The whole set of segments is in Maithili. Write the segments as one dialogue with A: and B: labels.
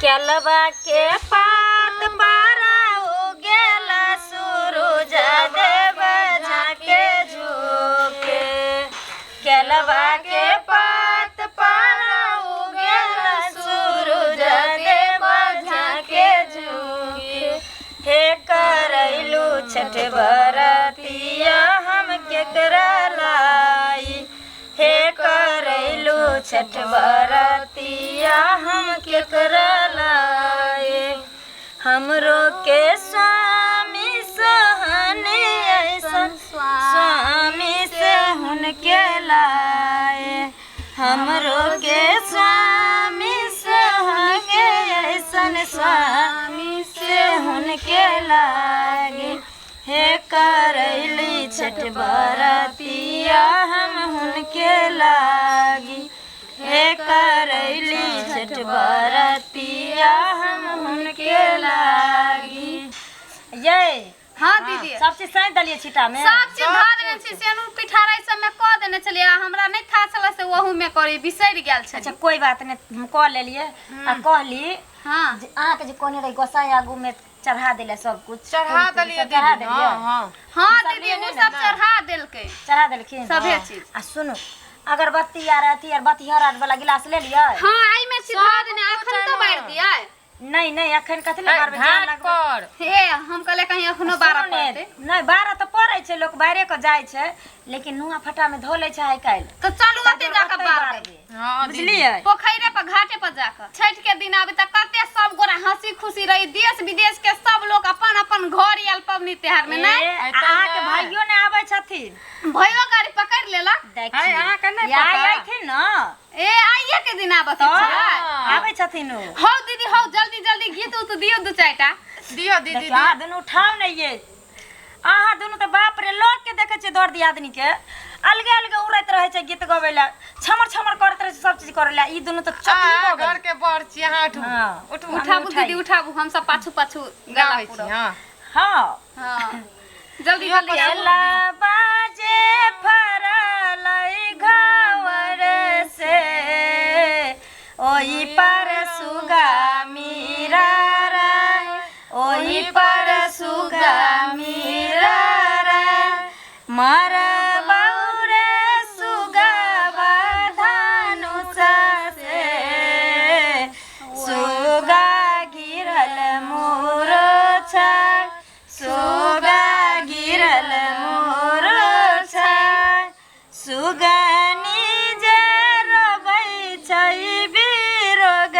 A: केलवा के पात पारा उगेला सूरज देव झाके झुके। केलवा के पात पारा उगेला सूरज देव झाके झुके। हे करैलू छठ बरतिया हम केकरा लाई। हे करैलू छठ बरतिया हम केकरा लाई। हमरो के स्वामी सहने ऐसन स्वामी से हुनके लाए। हमरो के स्वामी सहने ऐसन स्वामी से हुनके लागे। हे करैली छठ बरतिया हम हुनके लागी। हे करैली छठ बरतिया हम हुनके लागी। ये
B: हाँ दीदी,
A: सब चीज सैंत देलियै छिट्टा में।
B: सब चीज धऽ देने छी, सेनुर पिठार एहि सबमे कऽ देने छलियै। हमरा नहि था छलै से ओहू में करी, बिसरि गेल छलियै।
A: अच्छा कोई बात नहीं, हम कऽ लेलियै। आ कहली
B: हाँ
A: जे अहाँके जे कहने रही गोसाई आगू में चढ़ा देले सब कुछ।
C: चढ़ा देलियै
A: चढ़ा
C: दीदी।
A: देलियै।
C: हाँ हाँ
B: हाँ दीदी, ओ सब चढ़ा देलकै,
A: चढ़ा देलखिन
B: सभे चीज।
A: आ सुनू, अगरबत्ती आर अथी आर बतिहर आर वाला गिलास ले लियै।
B: हाँ एहि में छी धऽ देने, अखन तो बारि दियै।
A: नहीं नहीं, अखन कथी ले बारबै, जान
C: घाट
A: लगबै।
C: पर
B: हे हम कहले कहीं अखनो बारह
A: सुनू ने,
B: पड़तै।
A: नहीं 12 तऽ पड़ै छै, लोक बाहरे के जाइ छै, लेकिन नुआ फटा में धो लै छै आइ काल्हि।
B: तऽ चलू ओते जाकऽ
A: ओतै
B: बारबै।
A: बारबै।
C: हाँ दीदी।
A: बुझलियै?
B: पोखरे पर घाटे पर जाकऽ छठ के दिन आबे तऽ कते सब गोरा हंसी खुशी रही, देश विदेश के सब लोग अपन अपन घर आयल पबनी त्योहार में। नहीं
A: ए, अहाँके भाइयो ने आबै छथिन।
B: भयो गाड़ी पकड़ लेलक।
A: देखियौ।
C: है, अहाँके नहि
A: आइ
C: पता?
A: अयथिन ने
B: ए आइए के दिन आबऽ के
A: तऽ
B: छै।
A: आबै छथिन ओ।
B: हौ दीदी हौ, जल्दी जल्दी गीत उत दियौ दू चारिटा।
C: दियौ दीदी।
A: देखियौ, अहाँ दुनू उठाउ ने ये। अहाँ दुनू तऽ बाप रे, लोक के देखै छियै दर दियादनी के अलगे अलगे उड़ैत रहै छै गीत गबै लए, छमर छमर करैत रहै छै सब चीज करै लए। ई दुनू तऽ चोकली
C: अहाँ
A: भऽ गेल।
C: घर के बड़ छी, अहाँ उठू।
A: हाँ।
C: उठू।
B: उठाबू दीदी उठाबू, हम सब पाछू पाछू गला
C: गाबै छी।
B: पूरब।
C: हाँ
A: हाँ
B: हाँ जल्दी जल्दी आबू।
A: केला बाजे फरलै घावर से, ओहि पर सुगा मीरा राय, ओहि पर सुगा मीरा राय। मरबौ रे सुगवा धनुष से, सुगा गिरल मोर छै, सुगा गिरल मोर छै। सुगनी जे रोबै छै बिरोग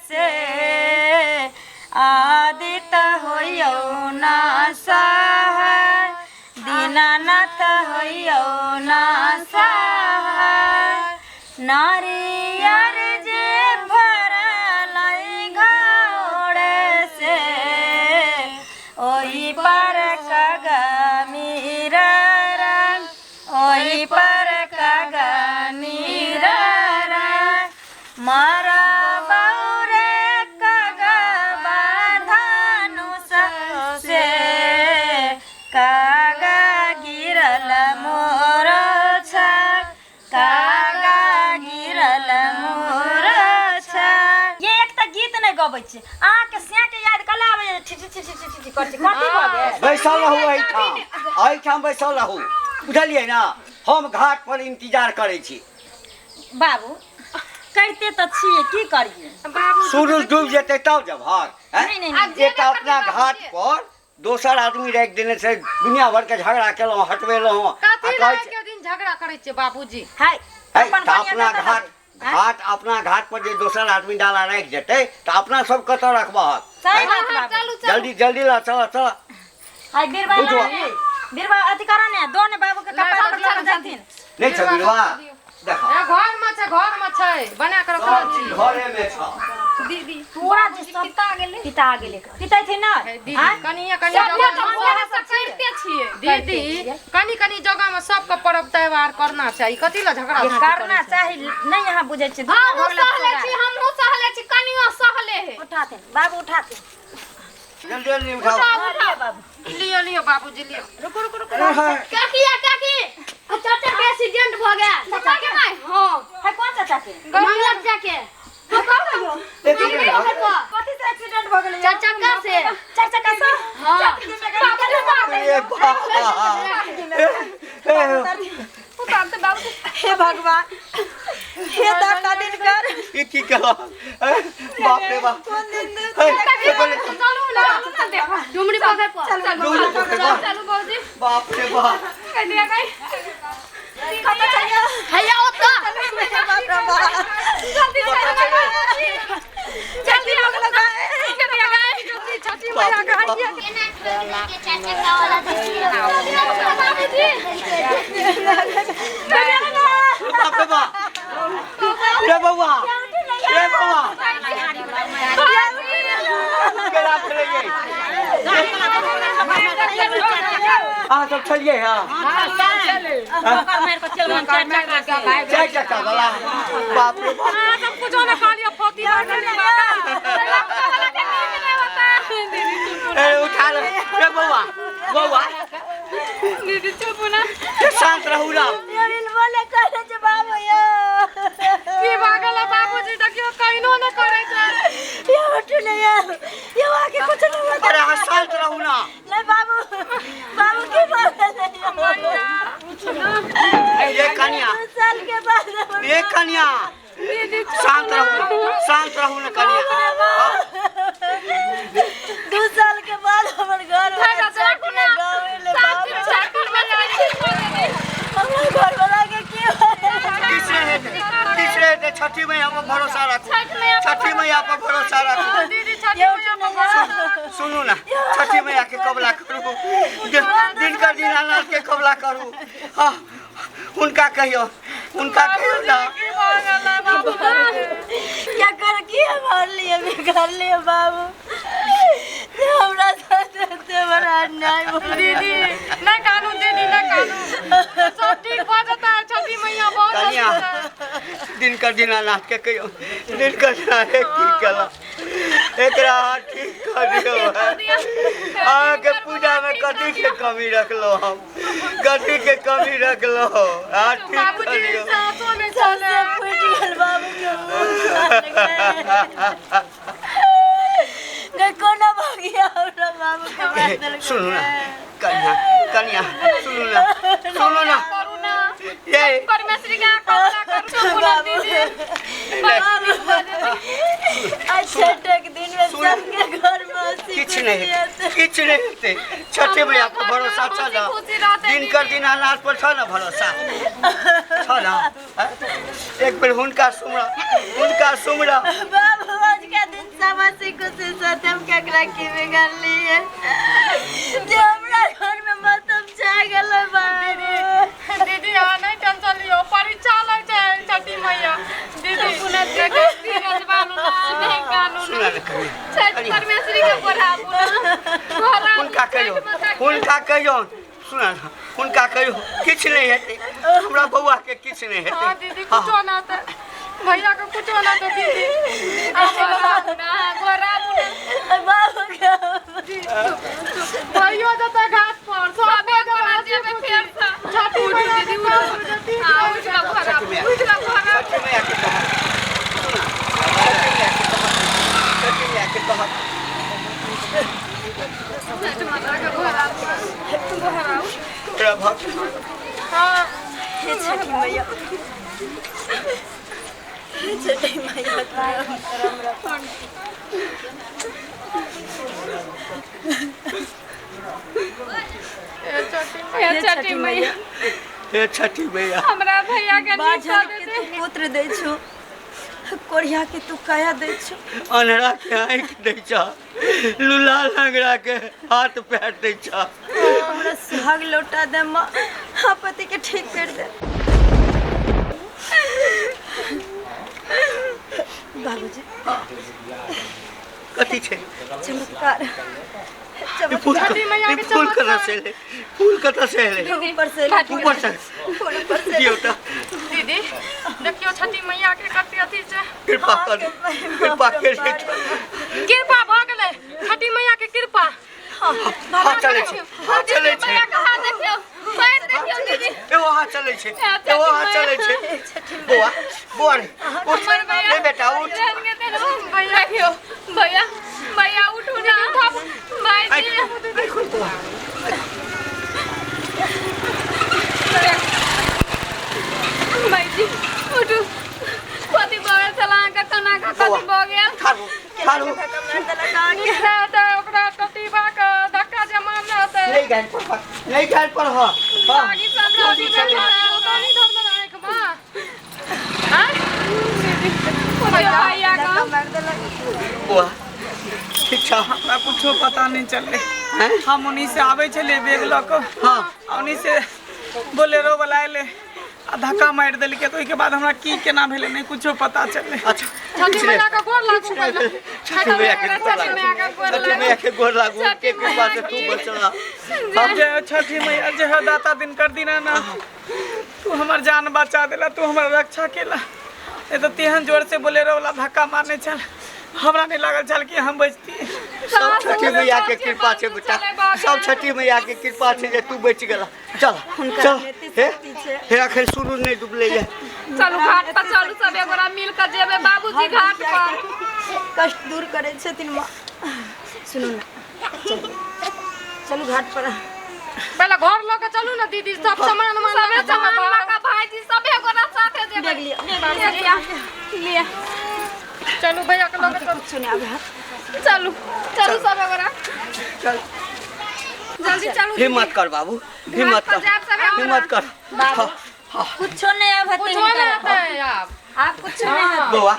A: से, आदित होइयौ ना सहाय, दीनानाथ होइयौ ना सहाय। नारियर जे भरलै घोड़ से, ओहि पर कगमीरा रंग, ओहि पर कगमीरा रंग। मरबौ रे कगबा धनुष से, कागा गिरल मोर छै, कागा गिरल मोर छै। ये एकटा गीत नहि गबै छी, अहाँके सिया के याद कला आबै ठी ठी ठी ठी ठी ठी करै छी, कथी भऽ गेल?
D: बैसल रहू एहिठाम, एहिठाम बैसल रहू, बुझलियै ने? हम घाट पर इंतजार करै छी।
A: बाबू करिते तऽ छियै, की करियै?
C: बाबू
D: सूरज डूबि जेतै तब जब हर
A: नहीं नहीं नहीं।
D: एक अपना घाट पर दोसर आदमी राखि देने छै, दुनिया भर के झगड़ा केलहुँ, हटबेलहुँ। आ
C: कथी
D: कहै
C: लए
D: छै
C: के दिन झगड़ा करै छियै बाबूजी?
A: हाय
D: है,
A: अपन
D: तऽ
A: कनिया
D: अपना
A: कतऽ
D: घाट
A: देबै?
D: घाट अपना घाट पर जे दोसर आदमी डाला राखि जेतै तऽ अपना सब कतऽ रखबहक?
A: सही बात
B: हाँ,
A: बाबू।
B: चलू चलू
D: जल्दी जल्दी ला, चल चल।
A: हाय बीरबा
D: उठो।
A: बीरबा अथी करा ने दो ने बाबू के कपार पर लऽ के जाथिन।
D: नहि छै बीरबा, देखो
C: ए घर में छै, घर में छै, बना के रखल
D: सब
C: छी।
D: चीज घरे में छ।
B: दीदी
A: पूरा जे सब
B: पिता गेलै,
A: पिता गेलै, पितैथिन ने।
C: दीदी
A: आँय?
C: कनिये कनिये
B: सब
C: जगह
B: तऽ भोरे से करिते छियै।
C: दीदी कनी कनी जगह में सबके पर्व त्योहार करना चाही, कथी लए झगड़ा
A: ये
C: झाँटी
A: करना
C: करै छै?
A: चाही नहीं, यहाँ बुझै छियै दुनिया
B: हमहूँ
A: भऽ गेलै
B: सहले
A: चोरा।
B: छी, हमहूँ सहले छी, कनियो सहले है।
A: उठाथिन बाबू, उठाथिन
D: जल्दी जल्दी उठाओ।
A: उठा लिअ बाबू।
C: लियो लियो बाबूजी लियो।
A: रुकू रुकू रुकू।
D: अरे हाय।
B: काकी या काकी, चाचा के एक्सीडेंट भ गेल। चाचा के माय? हां
A: है कौन चाचा के?
B: मंगला चाचा के।
D: एक मिनट।
A: कथी
D: बाप
B: उतार दे बाबूजी।
A: हे भगवान, हे दाता दिनकर,
D: ई की केलक? बाप रे बाप।
A: कोन दिन
D: हे, हे, पहिले-
B: चलू ना, ना देखो
C: डुमरी पोखर पर।
B: चलू
D: डुमरी पोखर पर।
B: चलू बाबूजी।
D: बाप रे बाप।
B: कह दिया गई।
A: कतऽ चलिया?
B: हैया ओत
A: बाप रे बाप।
B: जल्दी चलो बाबूजी, जल्दी आओ। कह दिया गई।
C: जल्दी छठी
D: बाप
C: मैया
D: रे बाप।
B: बाबूजी
D: बाप रे बाप। रे बौआ, रे बौआ, केना छलियै? अहाँ सब छलियै? हँ, चारि चक्का वाला। बाप रे बाप।
C: अहाँ सब कुछो ने कहलियै, फोती भऽ गेलै बाबा।
D: ए, उठा ले रे बौआ, बौआ।
B: दीदी चुप ना।
D: ए, शांत रहू ना।
A: बोले करे छै बाबू यो।
C: की भऽ गेलै बाबूजी? देखियौ, कहिनो ने करै छै।
A: यो उठू ने यो, यो आके कुछ नहीं होता।
D: अरे अहाँ शांत रहू ना।
A: नहीं बाबू, बाबू की भऽ गेलै?
D: ये कनिया,
A: 2 साल के बाद हमर
D: ये कनिया, शांत रहू, शांत रहू ना कनिया। हाँ,
A: 2 साल के बाद हमर घर वाला छठ में गाँव एलै बाबू। हमरा घर वाला के की भऽ गेलै?
D: किछु नहि हेतै, किछु नहि हेतै। छठी मैया पर भरोसा राखू, छठी मैया पर भरोसा राखू।
C: दीदी, छठी
A: यो
C: मैया।
A: उठू ने यो।
D: सुनू ना, छठी मैया के कबला करू, दिनकर दीनानाथ के कबला करू। हाँ, हुनका कहियो, हुनका कहियो ना।
C: की भऽ गेलै बाबूजी?
A: क्या कर की हमार लिए बिगाड़ लिए बाबू, जे हमरा साथ एते बड़ा अन्याय भऽ गेल।
C: दीदी नहि कानू, दीदी नहि कानू, सब ठीक भऽ जेतै। छठी मैया बहुत
D: कनिया, दिनकर दीनानाथ के कहियो, दिनकर दीनानाथ की केला, एकरा अहाँ ठीक कऽ दियौ। अहाँके पूजा में कथी के कमी रखलो हम? कथी के कमी रखलो? अहाँ ठीक कऽ
C: बाबूजी
D: दियौ।
C: सासो नहि
A: सबसे
C: चले।
A: फूटि गेल बाबू के मुँह। नहीं कोनो भाग्य हमरा बाबू के मार देलकै।
D: सुनू ना कनिया, कनिया, सुनू ना, सुनू ना।
B: करू ना।
D: ये
B: परमेश्वरी के कबला करू, चुप ना दीदी।
A: आज छठक दिन में सबके घर में हंसी
D: किछु नहि
A: खुशी
D: हेतै,
A: हेतै।
D: किछु नहि हेतै। छठी मैया पर भरोसा छ न?
B: खुशी रहतै।
D: दिनकर दीनानाथ पर छ न भरोसा? छ न? हैं? एक बेर हुनका सुमरा, हुनका सुमरा।
A: बाबू, आज का दिन सब हंसी खुशी से, हम केकरा की बिगाड़ लिए जे हमरा घर में मातम छा गेलै बाबू?
C: दीदी, अहाँ नहि टेंशन लियौ, परीक्षा लै छै छठी मैया। दीदी,
B: धीरज बानू ना, नहीं कानू।
D: सुन ने कनिया।
B: छठ परमेश्वरी के पढ़ाबू ना घोड़ा।
D: हुनका कहियौ, हुनका कहियौ, सुन ने, हुनका कहियौ, किछु नहि हेतै। हमरा बौआ के किछु नहि
C: हाँ
D: हेतै।
C: दीदी, कुछो ना तऽ भैया के कुछो ना तऽ दीदी।
B: घोड़ा।
A: बाबू के
C: भैयो जेतै घाट पर, सब
B: सबे गोरा जेबै फेर से।
C: छठी मैया के सब जती।
B: हाँ, उठ ला घोड़ा, उठ ला घोड़ा।
D: छठी मैया के कहत, सुन ने, छठी मैया के कहत, छठी मैया के कहत।
B: माता के घोड़ा, घोड़ा।
D: तोरा भक्त।
C: हाँ।
A: हे छठी मैया, हे छठी मैया।
B: हे छठी मैया।
D: हे छठी मैया।
B: हमरा भैया के नीक
A: बाझल
B: कऽ
A: के
B: देते।
A: तू पुत्र दै छौ, कोढ़िया के तू काया दै छौ।
D: अन्हरा के आँखि दै छ, लूला लंगड़ा के हाथ पैर दै छ।
A: हमरा सुहाग लौटा दे माँ, हाँ, पति के ठीक कर दे बाबूजी।
D: कथी छै?
A: चमत्कार।
D: ई फूल
C: छठी मैया
D: ई
C: के
D: फूल कतऽ से एलै? फूल कतऽ से एलै?
A: ऊपर से।
D: ऊपर से?
A: फूल ऊपर से।
D: दियौ तऽ।
C: दीदी, देखियौ छठी मैया के कते अथी छै।
D: कृपा कर, कृपा कर।
C: कृपा भऽ गेलै, छठी मैया के कृपा।
D: हाथ चलै छै, हाथ चलै छै।
B: भैया के हाथ देखियौ, पैर देखियौ दीदी।
D: एगो हाथ चलै छै, एगो हाथ चलै छै। बौआ, बौआ रे, उठ रे बेटा, उठ।
B: भैया देखियौ, भैया, भैया, उठू ना भाईजी।
D: आइ खोल बौआ। ठाढ़ हो।
A: धक्का मार देलक अहाँके।
C: नहि तऽ ओकरा कटिबा के धक्का जे मारने हेतै।
D: नहीं घायल पर ह, नहीं घायल पर ह। हाँ।
B: आगे से हमरा
C: छठी मैया ओतऽ धर देना आँखिमे। आँय?
B: भैया का
A: धक्का मार देलक।
D: बुआ ठीक छ?
E: हमरा कुछो पता नहीं चले।
D: हैं?
E: हम उन्हीं से आबै छलियै बैग लऽ कऽ।
D: हाँ।
E: आ उन्हीं से बोलेरो वाला एलै आ धक्का मारि देलकै, तऽ ओहिके बाद हमरा की केना भेलै नहि कुछो पता चललै।
D: अच्छा।
C: छठी मैया के गोर लागू पहिले।
D: छठी मैया के गोर
B: छठी मैया के
D: लागू,
B: गोर
D: छठी मैया के गोर लागू के कृपा से तू बचला।
E: जय हो छठी मैया, जय हो दाता दिनकर दीनानाथ, तू हमर जान बचा देला, तू हमर रक्षा केला। नहीं तऽ तेहन जोर से बोलेरो वाला धक्का मारने छल, हमरा नहीं लागल छल कि हम बचती।
D: सब छठी मैया के कृपा छै बेटा, सब छठी मैया के कृपा छै जे तू बचि गेला। चल चल, हे हे अखन सूरज नहीं डूबले ये।
B: चलू घाट पर चलू, सब एगोरा मिल के जेबै बाबूजी घाट पर।
A: कष्ट दूर करै छथिन माँ। सुनू ने, चलू चलू घाट पर।
C: पहिले घर लऽ के चलू ने दीदी, सब सामान उमान लऽ
B: सबे
C: के
B: सामान
C: चलू।
B: लऽ के भाईजी सबे गोरा साथे जेबै।
A: देख लिअ।
B: लिअ लिअ।
C: चलू भैया के लऽ के चलू।
A: कुछो नहि आबै हत।
B: चलू चलू सबे गोरा।
D: चल।
B: जल्दी चलू।
D: हिम्मत कर बाबू, हिम्मत
B: घाट पर
D: कर,
B: जायब सबे गोरा।
D: हिम्मत कर।
A: बाबू।
D: हाँ,
A: कुछो नहि आब हेतै
C: कुछो नहि
A: हिनकर।
C: हेतै आब।
A: आब कुछो नहि हेतै।
D: बौआ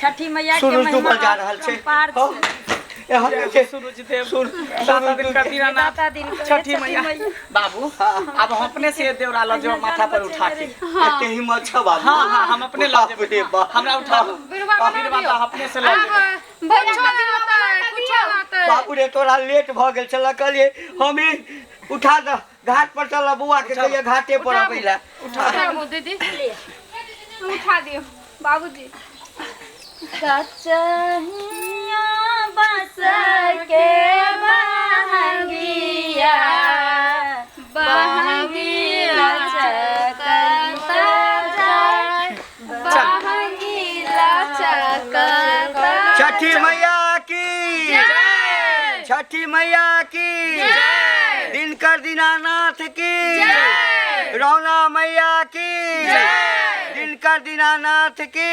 A: छठी मैया के
D: सूरज
A: महिमा
D: डूबल जा रहल छै।
A: अपरम्पार
D: हाँ।
A: छै।
D: एहन नहि छै।
E: सूरज देव,
D: सूरज
E: दाता दिनकर दीनानाथ,
A: दाता दिनकर,
E: छठी मैया। बाबू आब हम अपने से देवरा लऽ जेबै माथा पर उठा के।
D: एते हिम्मत छ बाबू?
E: हाँ हाँ, हम अपने लऽ
D: बाप रे
E: जेबै।
D: बाप।
E: हमरा उठाबू।
C: बिरवा बना
E: बिरवा
C: दियौ।
E: तऽ अपने से लऽ जेबै।
C: आब कुछो नहि हेतै, कुछो नहि हेतै।
D: बाबू रे, तोरा लेट भऽ गेल छल, कहलियै हम ही उठा दऽ घाट पर चल बौआ के कहिए घाटे पर अबै लए।
C: उठाबू दीदी।
B: उठा दियौ बाबूजी।
A: कचहिया बस के बहंगिया, बहंगी लचकता जाय, बहंगी लचकता।
D: छठी मैया की, छठी मैया की, दिनकर दीनानाथ की, रौना मैया की, दिनकर दीनानाथ की।